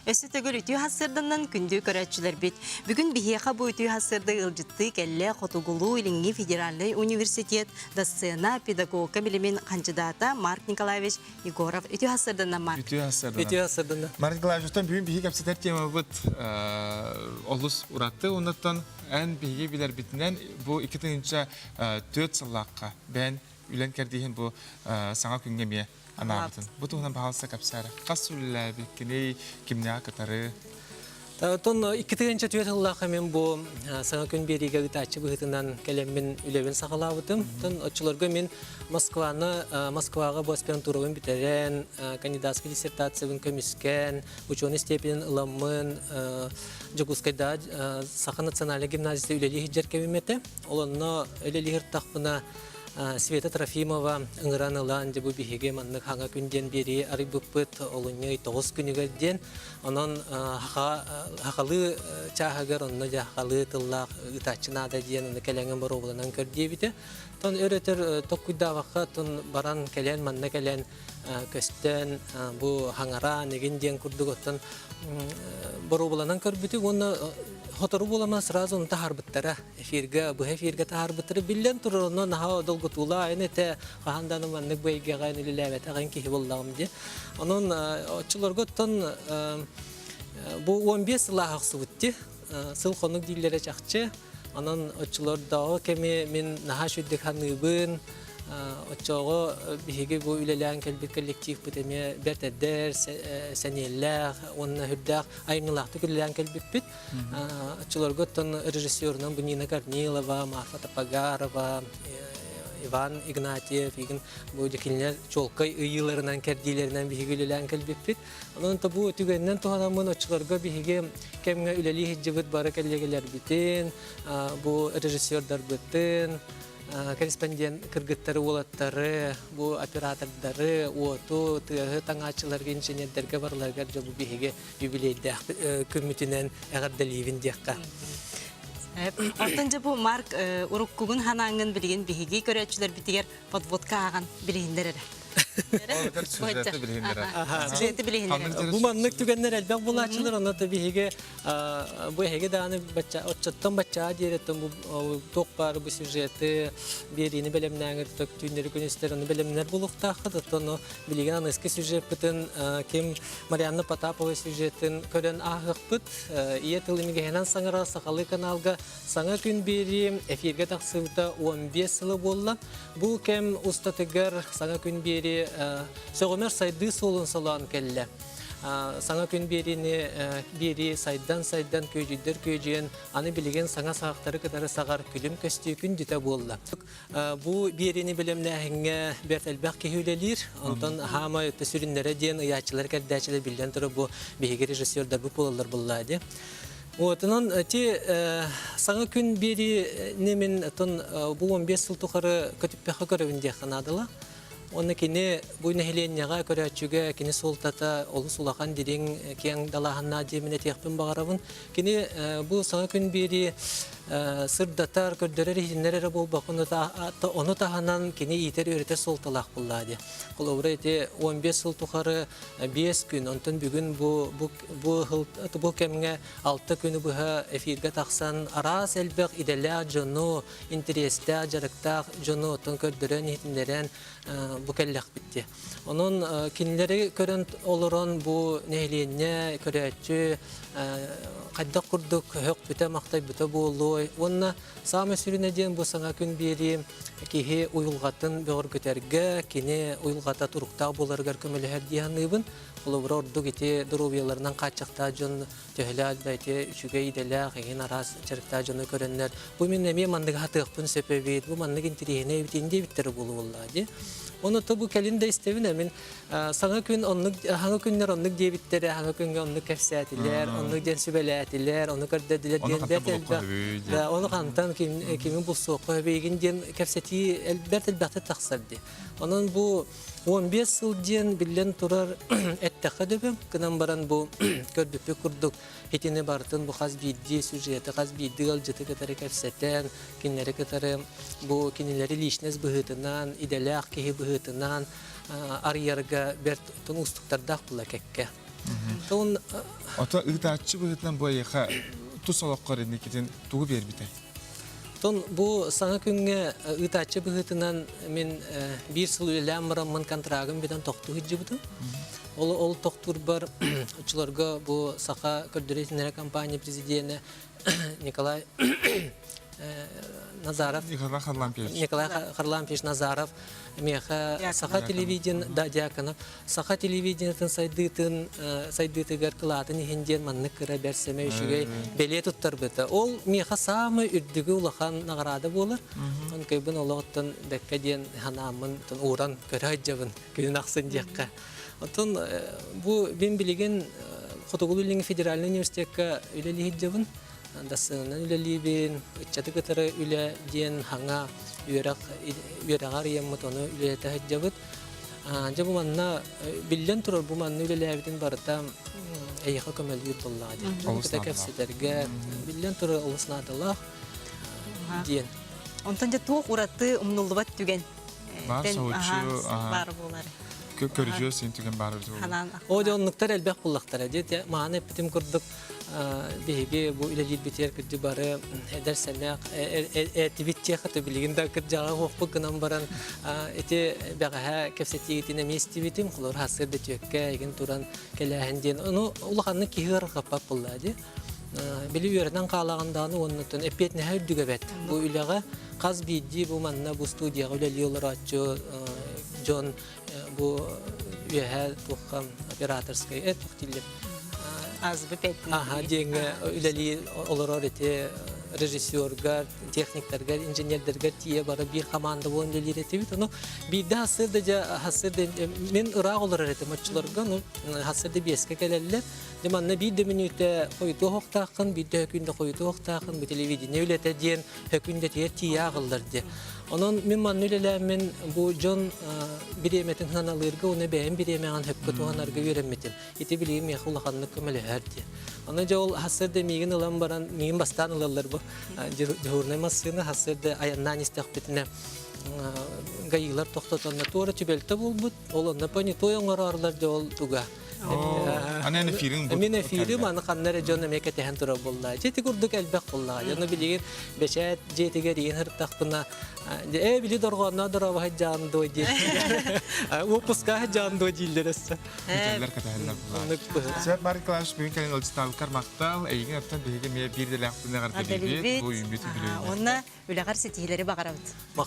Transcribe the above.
Өссө төгүл үтүө сарсыарданан күндү көрөөччүлэрбит. Бүгүн биһиэхэ бу үтүө сарсыарда ыалдьыттыы кэллэ Хотугулуу-Илиҥҥи федеральнай университет доцена, педагогика билимин хандьыдаата Марк Николаевич Егоров. Үтүө сарсыарданан, Марк. Үтүө сарсыарданан. Үтүө сарсыарданан. Марк Николаевичтан бүгүн биһиги кэпсэтэр темабыт олус ураты. Оннуттан эн биһиги билэрбитинэн бу 2004 сыллаахха бэйэн үлэн кэрдииһин бу саҥа күҥҥэ эмиэ анаабытын. Бу туһунан баһаалыста кэпсээрэ. Хас үлэлээбиккиний, кимнээҕи кытары? Оттон 2004 сыллаахха мен бу саҥа күн биэриигэ ыытааччы быһыытынан кэлэммин үлэбин саҕалаабытым. Оттон оччолорго мин Москваны Москваҕа бу аспирантурабын бүтэрэн, кандидатскай диссертациябын көмүскээн, учуонай степенин ыламмын Дьокуускайдааҕы Саха национальнай гимназията үлэлии сылдьар кэмим этэ. Ол онно үлэлии сырыттахпына Света Трофимова ыҥыран ылан, дьэ бу биһиги маннык хаҥа күн диэн биэрии арыйбыппыт олунньу ый 9 күнүгэр диэн. Онон хахалыы чааһыгар онно дьэ хахалыы тыллаах ыытааччы наада диэн ону кэлэҥин боруобаланан көр диэбитэ. Тон өр-өтөр токкуйдаабакка тон баран кэлэн манна кэлэн көстөн бу хаҥараан игин диэн курдук оттон боруобаланан көрбүтүк уонна сотору буоламан сразу ону таһаарбыттара эфиргэ быһа эфиргэ таһаарбыттара биллэн турар онно наһаа долгутуулаах айан этэ хаһан даҕаны маннык бу эйгэҕэ үлэлээбэтэҕин киһи буоллаҕым дии онон оччолорго оттон бу 15 сыллаах охсубут дии сыл хонук дииллэрэ чахчы Онон оччолордооҕу кэми мин наһаа үчүгдүк саныыбын. Оччоҕо биһиги бу үлэлээн кэлбит коллективпыт эмиэ бэрт эдэр, сэниэлээх уонна сүрдээх айымньылаахтык үлэлээн кэлбиппит. Оччолорго оттон режиссерунан бу Нина Корнилова, Марфа Топогарова, Иван Игнатьев игин бу кинилэр чуолкай ыйыыларынан, кэрдиилэринэн биһиги үлэлээн кэлбиппит. Онон бу түгэнинэн туһанаммын оччолорго биһиги кэмҥэ үлэлии сылдьыбыт бары кэллиэгэлэрбитин, бу режиссердарбытын, корреспондент кыргыттары, уолаттары, бу оператордары, уоту, тыаһы таҥааччыларга, инженердэргэ барыларыгар дьэ бу биһиги юбилейдээх күммүтүнэн эҕэрдэлиибин диэххэ. Оттон дьэ бу Марк уруккугун ханаангын билигин биһиги көрөөччүлэрбитигэр подводка ааҕан билиһиннэр эрэ. Сюжеты билиһиннэрэр. Сюжеты билиһиннэрэр. Бу маннык түгэннэр элбэх булааччылар, онно биһиги бу эһиги даҕаны оччоттон баччаҕа диэри бу туох баар бу сюжеты биэриини бэлэмнээҥит түүннэри күнүстэр ону бэлэмнэр буолуохтааххыт. Оттон билигин аныгыскы сюжеппытын ким Марианна Потапова сюжетын көрөн ааһыахпыт. Ийэ тыл имигэһинэн саҥара сахалыы каналга Саҥа күн биэрии эфиргэ тахсыбыта 15 сыла буолла. Бу кэм устатыгар Саҥа күн биэрии сөҕүмэр сайдыы суолун солоон кэллэ. Саҥа күн биэриини биэрии сайдан-сайдан күөдьүйдэр күөдьүйэн аны билигин саҥа саҕахтары кытары саҕар күлүм көстүү күндүтэ буолла. Бу биэриини бэлэмнээһиҥҥэ бэрт элбэх киһи үлэлиир. Онтон хаамай сүрүннэрэ диэн ыйааччылар кэрдээччилэр биллэн турар бу биһиги режиссердарбыт буолаллар буллаа дии. Вот, онон ити саҥа күн биэриини мин оттон бу 15 сыл тухары көтүппэххэ көрөбүн диэххэ наадала. Уонна кини бу нэһилиэнньэҕэ көрөөччүгэ кини суолтата олус улахан дириҥ киэҥ далааһыннаах диэмин этиэхпин баҕарабын. Кини бу саҥа күн биэрии сырдатар, көрдөрөр иһитиннэр эрэ буолбакка, ону таһынан кини иитэр-үөрэтэр суолталаах буоллаа дии. Холобура ити 15 сыл тухары 5 күн, онтон бүгүн бу бу бу бу кэмҥэ 6 күнү быһа эфиргэ тахсан араас элбэх идэлээх дьону, интэриэстээх, дьарыктаах дьону оттон көрдөрөн, иһитиннэрэн бу кэллэхпит дии. Онон кинилэри көрөн олорон бу нэһилиэнньэ, көрөөччү хайдах курдук өһөхпүтэ-махтайбыта буолуой уонна саамай сүрүнэ диэн бу саҥа күн биэрии киһи уйулҕатын бөҕөргөтөргө, кини уйулҕата туруктаах буоларыгар көмөлөһөр дии саныыбын. Холобура, ордук ити доруобуйаларынан хааччахтаах дьон төһөлөөх да ити үчүгэй идэлээх, эҥин араас дьарыктаах дьону көрөннөр, бу мин эмиэ манныгы хатыахпын сөп эбит, бу маннык интэриэһинэй эбит диэбиттэрэ буолуоллаа дии. Ону то бу кэлин да истэбин мин саҥа күн оннук саҥа күннэр оннук диэбиттэрэ, саҥа күҥҥэ оннук кэпсээтилэр, оннук диэн сүбэлээтилэр, ону көрдөрдүлэр диэн бэрт элбэх да ону хантан ким кими булсуохха сөбүйгин диэн кэпсэтии бэрт элбэхтик тахсар дии. Онон бу 15 сыл диэн биллэн турар эттэххэ дөбөҥ, гынан баран бу көрбүппүт курдук итини барытын бу хас биирдии сюжеты, хас биирдии ыалдьыты кытары кэпсэтэн, кинилэри кытары бу кинилэри личность быһыытынан, идэлээх киһи быһыытынан арыйарга бэрт уустуктардаах була кэккэ. Тон Ото ыытааччы быһыытынан бу эйиэхэ тус олоххор инникитин тугу биэрбитэй? Тон бу саҥа күҥҥэ ыытааччы быһыытынан мин биир сыл үлэлээн бараммын контрагым бүтэн тохтуу сылдьыбытым. Ол ол тохтуурбар оччолорго бу Саха көрдөрүү компания президенэ Николай Назаров Николай Харлампьевич. Николай Харлампьевич Назаров миэхэ Саха телевидение да диаконов Саха телевидениетын сайдыытын сайдыытыгар кылаатын иһин диэн маннык кыра бэрсэмэ үчүгэй бэлиэ туттарбыта. Ол миэхэ саамай үрдүгү улахан наҕараада буолар. Он кыйбын олоҕуттан бэккэ диэн ханааммын ууран көрө сылдьабын күнүн ахсын диэххэ. Оттон бу мин билигин Хотугулуу-Илиҥҥи федеральнай университекка үлэлии сылдьабын. Дассыанан үлэлиибин, ыччаты кытары үлэ диэн хаҥа үөрэх үөрэҕэ арыйаммыт, ону үлэлэтэ сылдьабыт. Дьэ бу манна биллэн турар бу манна үлэлээбитин барыта эйиэхэ көмөлүүр буоллаҕа диэн. Кыта кэпсэтэргэ биллэн турар олус наадалаах диэн. Онтон дьэ туох ураты умнуллубат түгэн Баар соһуччу баар буолар. Көрүдьүөс син түгэн баар Ханаан О дьэ оннуктар элбэх буллахтара. Дьэ мааны эппитим курдук биһиги бу үлэлиирбитигэр кырдьы бары эдэр сэнэх этибит диэхэ билигин да кырдьаҕа уохпут гынан баран ити бэҕэһээ кэпсэтиигитин эмиэ истибитим холор сарсыарда түөккэ игин туран кэлээһин диэн ону улаханнык киһи ыарырҕаппат буолла дии били үөрэнэн хаалаҕын даҕаны уоннуттан эппиэтинэһэ үрдүгэ бэт бу үлэҕэ хас биирдии бу манна бу студияҕа үлэлии олорооччу дьон бу үөһээ туохха операторскай туох дииллэр азбы аха диэҥҥэ үлэлии олорор ити режиссерга техниктарга инженердэргэ тиийэ бары биир команда буолан үлэлиир этибит ону биирдэ хассыырда дьэ хассыырда мин ыраах олорор этим оччолорго ну хассыырда биэскэ кэлэллэр дьэ манна биир да мүнүүтэ хойутуох охтааххын биир да күндэ хойутуох охтааххын бу телевидение үлэтэ диэн хөкүндэтигэр тиийэ ааҕыллар диye. Онон мин манна үлэлээммин бу дьон бириэмэтин сыаналыырга уонна бэйэм бириэмэҕин хөпкө туһанарга үөрэммитим. Ити билигин миэхэ улаханнык көмөлөһөр диye. Ону дьэ ол хассыарда миигин ылан баран, миигин бастаан ылаллар бу дежурнай массыына хассыарда айаннаан истэхпитинэ гаилар тохтотонно туора түбэлтэ буолбут. Ол онно понятой оҥороорулар дьэ ол туга. Аны эн эфириҥ бу. Мин эфирим аны ханна эрэ дьон эмиэ кэтэһэн турар буолла. Дьэ ити курдук элбэх буоллаҕа. Дьону билигин бэчээт дьиэтигэр иин сырыттахпына ээ били дорҕоонноох дорообо дьаан дуо диэн. Уоппуска дьаан дуо дииллэр өссө. Кэтэһэллэр кэтэһэллэр буоллаҕа. Сөп Марк Николаевич бүгүн кэлин ыалдьыттаабыккар махтал. Эйигин оттон биһиги эмиэ биир идэлээхпитин эҕэрдэлиибит. Бу үүммүт үбүлүөйүнэн. Уонна үлэҕэр ситиһиилэри баҕарабыт.